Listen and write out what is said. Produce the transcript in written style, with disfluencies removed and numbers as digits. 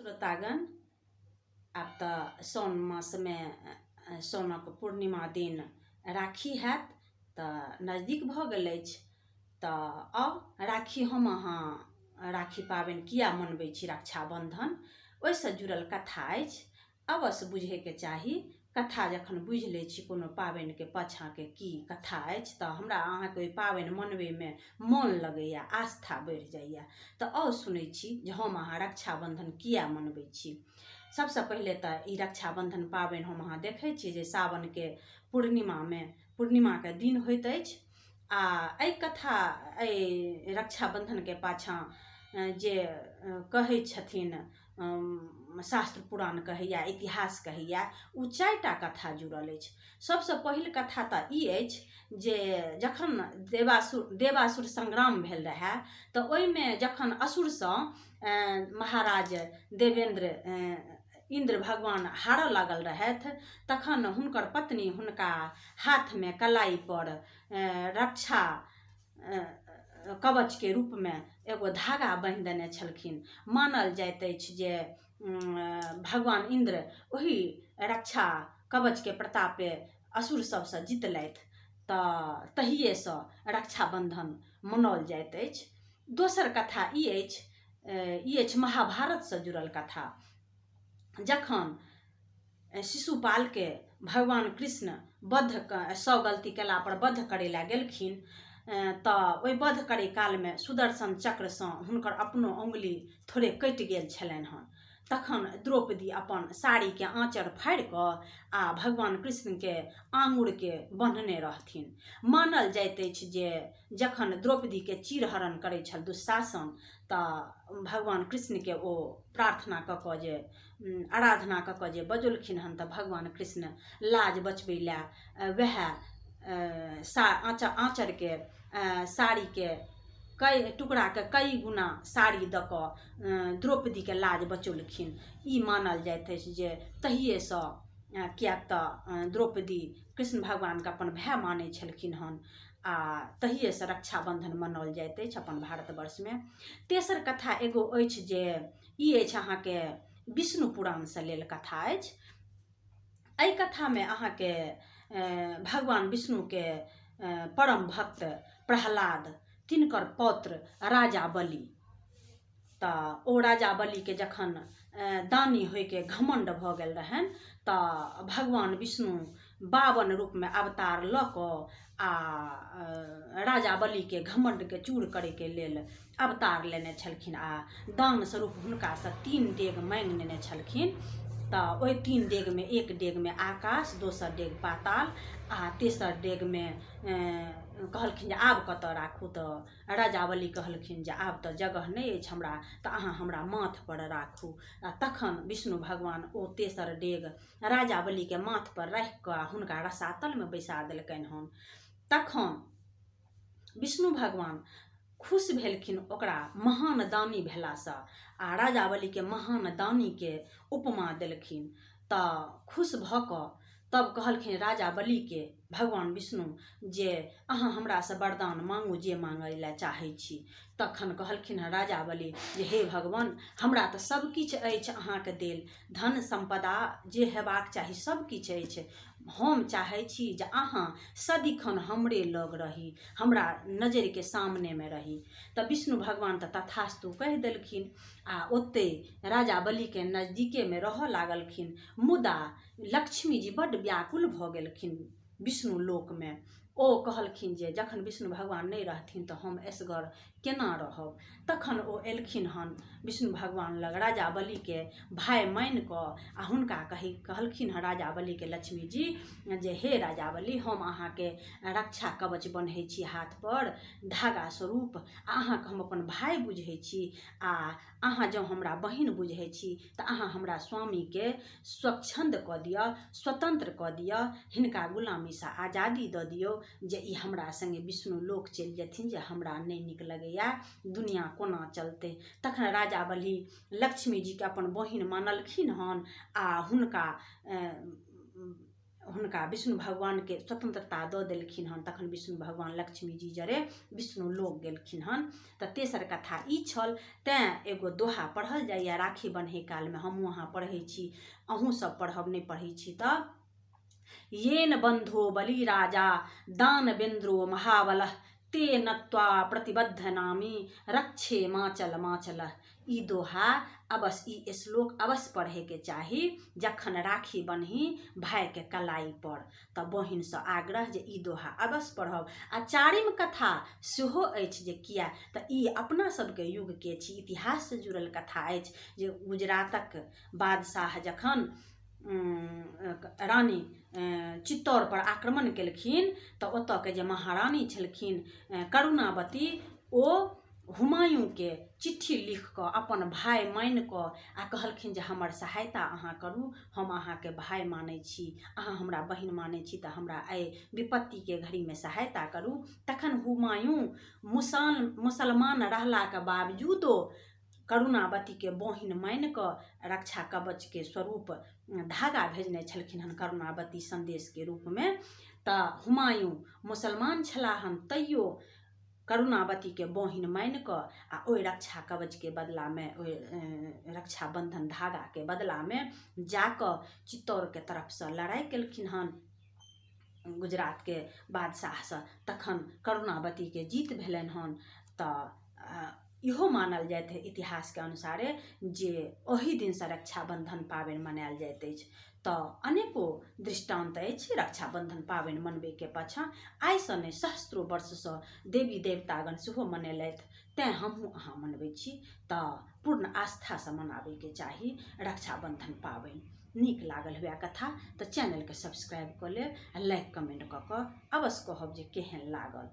श्रोतागण, आब तऽ साओन मासमे साओनक पूर्णिमा दिन राखी हैत, तऽ नजदीक भऽ गेल अछि। तऽ आउ राखी हम अहाँ राखी पाबनि किया मनबै छी, रक्षाबन्धन, ओहिसँ जुड़ल कथा अछि। अवश्य बुझैके चाही। कथा जखन बुझि लै छी कोनो पाबनिके पाछाँके की कथा अछि, तऽ हमरा अहाँके ओहि पाबनि मनबैमे मोन लगैए, आस्था बढ़ि जाइए। तऽ आउ सुनै छी जे हम अहाँ रक्षाबन्धन किया मनबै छी। सबसँ पहिले तऽ ई रक्षाबन्धन पाबनि हम अहाँ देखै छी जे सावनके पूर्णिमामे पूर्णिमाके दिन होइत अछि। आ एहि कथा एहि रक्षाबन्धनके पाछाँ जे कहै छथिन, शास्त्र पुराण कहैया, इतिहास कहैया, ओ 4टा कथा जुड़ल अछि। सबसँ पहिल कथा तऽ ई अछि जे जखन देवासुर संग्राम भेल रहए, तऽ ओहिमे जखन असुरसँ महाराज देवेंद्र इंद्र भगवान हारऽ लागल रहथि, तखन हुनकर पत्नी हुनका हाथमे कलाई पर रक्षा कवचके रूपमे एगो धागा बान्हि देने छलखिन। मानल जाइत अछि जे भगवान इंद्र ओहि रक्षा कवचके प्रतापे असुर सबसँ जितलथि, तऽ तहिएसँ रक्षाबन्धन मनाओल जाइत अछि। दोसर कथा ई अछि, ई अछि महाभारतसँ जुड़ल कथा। जखन शिशुपालके भगवान कृष्ण वध 100 गलती कयला पर वध करै लए गेलखिन, तऽ ओहि वध करै कालमे सुदर्शन चक्रसँ हुनकर अपनो अङ्गुली थोड़े कटि गेल छलनि हँ। तखन द्रौपदी अपन साड़ीके आँचर फाड़ि कऽ आ भगवान कृष्णके आङ्गुरके बन्हने रहथिन। मानल जाइत अछि जे जखन द्रौपदीके चीरहरण करै छल दुःशासन, तऽ भगवान कृष्णके ओ प्रार्थना कऽ कऽ जे आराधना कऽ कऽ जे बजौलखिन हन, तऽ भगवान कृष्ण लाज बचबै लए वएह आँचरके साड़ीके कई टुकड़ाके कई गुना साड़ी दऽ कऽ द्रौपदीके लाज बचौलखिन। ई मानल जाइत अछि जे तहिएसँ, किएक तऽ द्रौपदी कृष्ण भगवानके अपन भाय मानै छलखिन हन, आ तहिएसँ रक्षाबन्धन मनाओल जाइत अछि अपन भारतवर्षमे। तेसर कथा एगो अछि जे ई अछि अहाँके विष्णु पुराणसँ लेल कथा अछि। एहि कथामे अहाँके भगवान विष्णुके परम भक्त प्रहलाद, तिनकर पौत्र राजा बलि, तऽ ओ राजा बलिके जखन दानी होइके घमण्ड भऽ गेल रहनि, तऽ भगवान विष्णु 52 रूपमे अवतार लऽ कऽ आ राजा बलिके घमण्डके चूर करैके लेल अवतार लेने छलखिन आ दान स्वरूप हुनकासँ 3 डेग माँगि लेने छलखिन। तऽ ओहि 3 डेगमे एक डेगमे आकाश, दोसर डेग पाताल आ तेसर डेगमे कहलखिन जे आब कतऽ राखू। तऽ राजा बलि कहलखिन जे आब तऽ जगह नहि अछि हमरा, तऽ अहाँ हमरा माथ पर राखू। आ तखन विष्णु भगवान ओ तेसर डेग राजा बलिके माथ पर राखि कऽ हुनका रसातलमे बैसा देलकनि हन। तखन विष्णु भगवान खुश भेलखिन ओकरा महान दानी भेलासँ आ राजा बलिके महान दानीके उपमा देलखिन। तऽ खुश भऽ कऽ तब कहलखिन राजा बलिके भगवान विष्णु जे अहाँ हमरासँ वरदान मांगू जे मांगय लए चाहै छी। तखन कहलखिन हँ राजा बलि जे हे भगवान, हमरा तऽ सब किछु अछि अहाँके देल, धन सम्पदा जे हेबाक चाही सब किछु अछि। हम चाहै छी जे अहाँ सदिखन हमरे लग रही, हमरा नजरिके सामनेमे रही। तऽ विष्णु भगवान तऽ तथास्तु कहि देलखिन आ ओतहि राजा बलिके नजदीकेमे रहऽ लागलखिन। मुदा लक्ष्मीजी बड्ड व्याकुल भऽ गेलखिन विष्णु लोकमे। ओ कहलखिन जे जखन विष्णु भगवान नहि रहथिन तऽ हम एसगर केना रहब। तखन ओ एलखिन हन विष्णु भगवान लग राजा बलिके भाय मानि कऽ आ हुनका कहलखिन हँ राजा बलिके लक्ष्मीजी जे हे राजा बलि, हम अहाँके रक्षा कवच बन्है छी हाथ पर धागा स्वरूप, आ अहाँके हम अपन भाय बुझै छी, आ अहाँ जँ हमरा बहिन बुझै छी तऽ अहाँ हमरा स्वामीके स्वच्छन्द कऽ दिअ, स्वतंत्र कऽ दिअ, हिनका गुलामीसँ आजादी दऽ दियौ जे ई हमरा सङ्गे विष्णु लोक चलि जेथिन, जे हमरा नहि नीक लगैया, दुनिया कोना चलतै। तखन राजा बलि लक्ष्मीजीके अपन बहिन मानलखिन हन आ हुनका हुनका विष्णु भगवानके स्वतंत्रता दऽ देलखिन हन। तखन विष्णु भगवान लक्ष्मी जी जरे विष्णु लोक गेलखिन हन। तऽ तेसर कथा ई छल। तैँ एगो दोहा पढ़ल जाइए राखी बन्है कालमे, हमहूँ अहाँ पढ़ै छी, अहूँ सब पढ़ब, नहि पढ़ै छी तऽ। येन बन्धो बलि राजा दानवेन्द्रो महाबलः ते नत्वा प्रतिबद्ध नामी रक्षे माचल माचल। ई दोहा अवश्य, ई श्लोक अवश्य पढ़ैके चाही जखन राखी बन्ही भाइके कलाई पर। तऽ बहिनसँ आग्रह जे ई दोहा अवश्य पढ़ब। आ चारिम कथा सेहो अछि जे किया तऽ ई अपना सबके युगके छी, इतिहाससँ जुड़ल कथा अछि जे गुजरातक बादशाह जखन रानी चित्तौड़ पर आक्रमण केलखिन तऽ ओतऽके जे महारानी छलखिन करुणावती, ओ हुमायूँके चिट्ठी लिख कऽ अपन भाय मानि कऽ आ कहलखिन जे हमर सहायता अहाँ करू, हम अहाँके भाय मानै छी, अहाँ हमरा बहिन मानै छी, तऽ हमरा एहि विपत्तिके घड़ीमे सहायता करू। तखन हुमायूँ मुसलमान रहलाके बावजूदो करुणावतीके बहिन मानि कऽ रक्षा कवचके स्वरूप धागा भेजने छलखिन हन करुणावती सन्देशके रूपमे। तऽ हुमायूँ मुसलमान छलाह हन तैयो करुणावतीके बहिन मानि कऽ आ ओहि रक्षा कवचके बदलामे, ओहि रक्षाबन्धन धागाके बदलामे जाकऽ चित्तौड़के तरफसँ लड़ाइ केलखिन हन गुजरातके बादशाहसँ। तखन करुणावतीके जीत भेलनि हन। तऽ इहो मानल जाइत है इतिहासके अनुसारे जे ओहि दिनसँ रक्षाबन्धन पाबनि मनायल जाइत अछि। तऽ अनेको दृष्टान्त अछि रक्षाबन्धन पाबनि मनबैके पाछाँ। आइसँ नहि, सहस्त्रो वर्षसँ देवी देवतागण सेहो मनेलथि, तैँ हमहूँ अहाँ मनबै छी। तऽ पूर्ण आस्थासँ मनाबैके चाही रक्षाबन्धन पाबनि। नीक लागल हुए कथा तऽ चैनलके सब्सक्राइब कऽ लेब आ लाइक कमेंट कऽ कऽ अवश्य कहब जे केहन लागल।